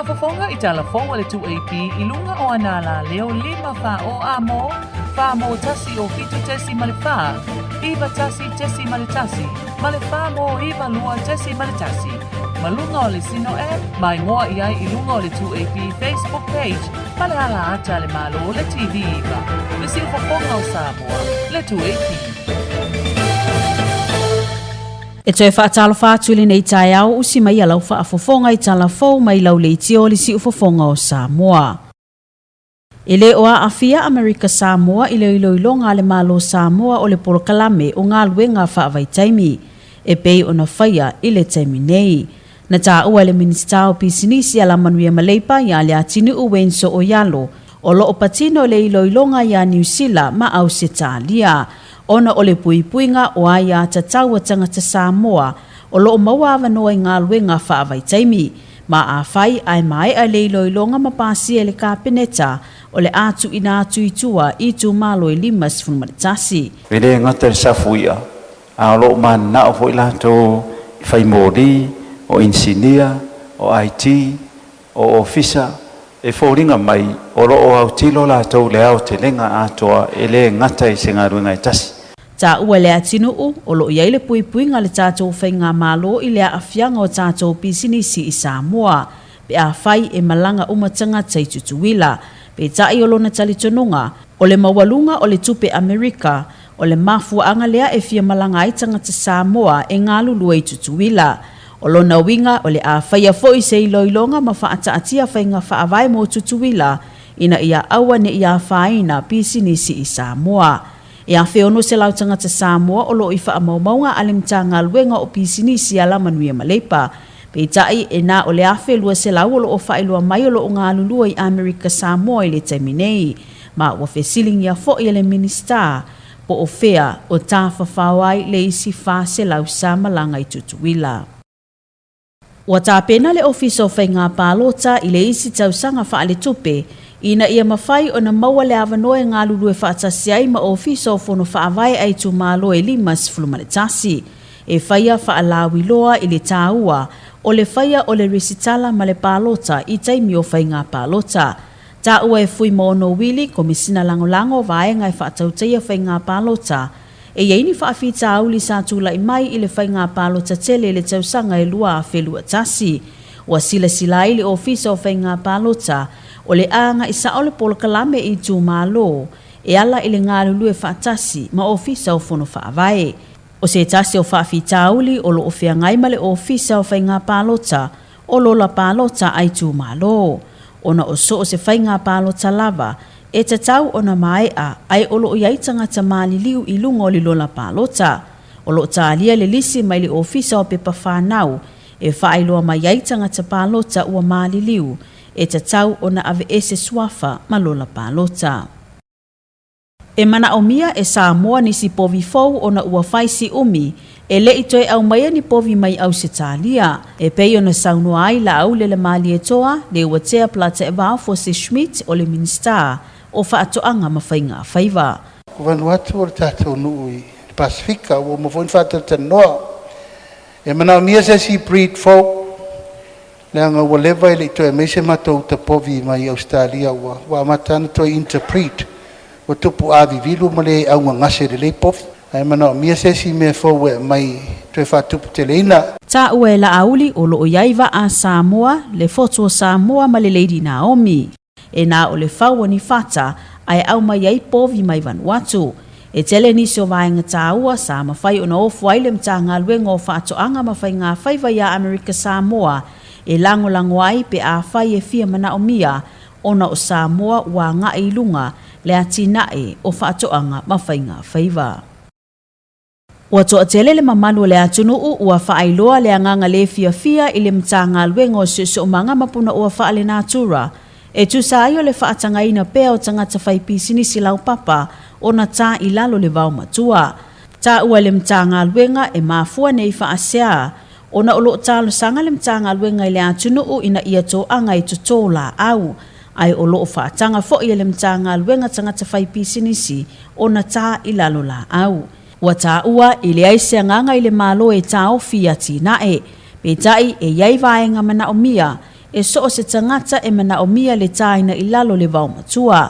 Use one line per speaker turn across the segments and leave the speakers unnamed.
faafofoga i tala fou a le 2AP i luga o ana alaleo 5 4 o A mo, 4 mo 1 o 7.4, 9 1.1 ma le 4 mo 9 2.1. Ma luga o le Sino App, maimoa i ai i luga o le 2AP Facebook page ma le ala ata a le Malo le TV 9, le siufofoga o Samoa, le 2AP.
E toe faatalofa atu i lenei taeao usi mai a lau faafofoga i tala fou mai lau leitio o le siufofoga o Samoa. E le o aafia Amerika Samoa i le iloiloga a le Malo Samoa o le polokalame o galuega faavaitaimi e pei ona faia i le taimi nei. Na taua e le Minisita o Pisinisi Alamanuia ma Leipa ia Leatinuu Wayne Sooialo o lo o patino le iloiloga iā Niu Sila ma Ausetalia ona o le puipuiga o aia tatau a tagata Samoa o lo o maua avanoa i galuega faavaitaimi. Ma afai ae maea le iloiloga ma pasia e le Kapeneta, o le a tuuina atu i tua i itumalo e 51.
E le gata i le safu i'a, a o lo o mananao foi latou i fai moli, o inisinia, o IT, o ofisa, e foliga mai o lo o autilo latou i le aotelega atoa e le gata i se galuega e tasi.
Taua e le atinuu, o lo o i ai le puipuiga a le tatou faigamalo i le aafiaga o tatou pisinisi i Samoa pe afai e malaga uma tagata i Tutuila. Peitai o lona talitonuga, o le maualuga o le tupe Amerika, o le mafuaaga lea e fia malaga ai tagata Samoa e galulue i Tutuila. O lona uiga, o le a faia foi se iloiloga ma faataatia faiga faavae mo Tutuila ina ia aua ne i afaina pisinisi i Samoa. E 1,600 tagata Samoa o lo o i faamaumauga a le Matagaluega o Pisinisi Alamanuia ma Leipa. Peitai, e na o le 1,200 o lo o faailoa mai o lo o galulue i Amerika Samoa i le taimi nei. Ma ua fesiligia foi e le Minisita po o fea o tafafao ai le isi 400 sa malaga i Tutuila. Ua tapena le Ofisa o Faiga Palota i le isi tausaga faaletupe ina ia mafai ona maua le avanoa e galulue faatasi ai ma Ofisa o Fono Faavae a itumalo e 51 e faia faalauiloa i le taua o le faia o le resitala ma le palota i taimi o faiga palota. Taua e Fuimaono Wili, Komisina Lagolago o Vaega e Faatautaia Faiga Palota, E i ai ni faafitauli sa tulai mai i le faiga palota tele i le tausaga e 2021. Ua silasila ai le Ofisa o Faiga Palota o le a agai sao le polokalame i itumalo e ala i le galulue faatasi ma Ofisa o Fono Faavae. O se tasi o faafitauli o lo o feagai ma le Ofisa o Faiga Palota o lola palota a itumalo, ona o so o se faiga palota lava e tatau ona maea ae o lo o i ai tagata maliliu i luga o le lola palota. O lo o talia le lisi mai le Ofisa o Pepa Whanau e faailoa mai ai tagata palota ua maliliu e tatau ona aveese suafa ma lola palota. E manaomia e Samoa nisi povi fou ona ua fai si umi e le i toe aumaia ni povi mai Ausetalia, e pei ona saunoa ai Laaulele Malietoa, Leuatea Plataevao Fose Schmidt o le Minisita o Faatoaga ma Faiga Faiva.
O Vanuatu o le tatou nuu i le Pasefika ua uma foi ona faatalatalanoa. E manaomia se isi breed fou leaga ua leva e le i toe aumai se matou uta povi mai Ausetalia ua amata ona toe interbreed, ua tupu avivilu ma le augagase lelei povi. Ae manaomia se isi mea fou e aumai toe faatuputeleina.
Taua e Laauli o lo o i ai vaa Samoa, le Fotu o Samoa ma le Lady Naomi. E na o le fau o ni fata ae aumai ai povi mai Vanuatu. E tele nisi o vaega taua sa mafai ona ofo ai le Matagaluega o Faatoaga ma Faiga Faiva iā Amerika Samoa e lagolago ai pe afai e fia manaomia ona o Samoa ua agai i luga le atinae o faatoaga ma faiga faiva. Ua toatele le mamalu o le atunuu ua faailoa le agaga le fiafia i le Matagaluega o Siosiomaga ma Punaoa Faalenatura e tusa ai o le faatagaina pea o tagata fai pisinisi laupapa ona tā i lalo le vao matua. Taua e le Matagaluega e mafua nei faasea ona o lo o talosaga le Matagaluega i le atunuu ina ia toaga i totō laau, ae o lo o faataga foi e le Matagaluega tagata fai pisinisi ona tā i lalo laau. Ua taua e leai se agaga i le Malo e taofi i atinae, peitai e i ai vaega manaomia e so o se tagata e manaomia le tāina i lalo le vaomatua.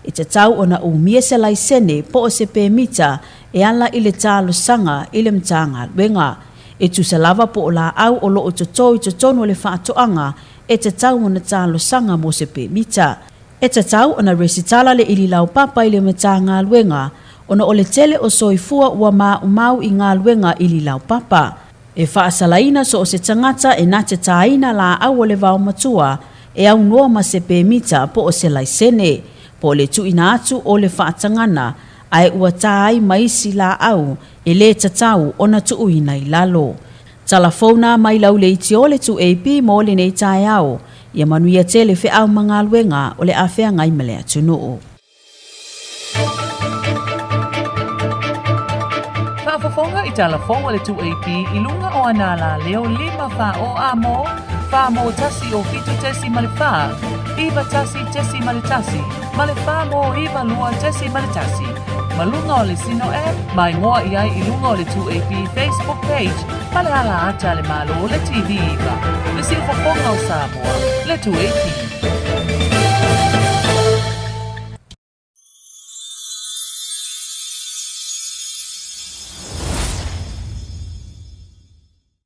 E tatau ona umia se laisene po o se pemita e ala i le talosaga i le Matagaluega. E tusa lava po o laau o lo o toto i totonu o le faatoaga, e tatau ona talosaga mo se pemita. E tatau ona resitala le ili laupapa i le Matagaluega ona o le tele o soifua ua maumau i galuega ili laupapa. E faasalaina so o se tagata e na te tāina laau o le vaomatua e aunoa ma se pemita po o se laisene, po o le tuuina atu o le faatagana ae ua tā ai ma isi laau e lē tatau ona tuuina i lalo. Talafou na mai lau leitio le 2AP mo lenei taeao. Ia manuia tele feau ma galuega o le a feagai ma le atunuu.
Faafofoga i Talafou a le 2AP i luga o ana alaleo 5 4 o A mo, 4 mo 1 o 7.4, 9 1.1, ma le 4 mo 9 2.1. Ma luga o le Sino app, ma igoa i ai i luga o le 2AP Facebook page ma le ala ata a le Malo le TV 9. Le siufofoga o Samoa, le 2AP.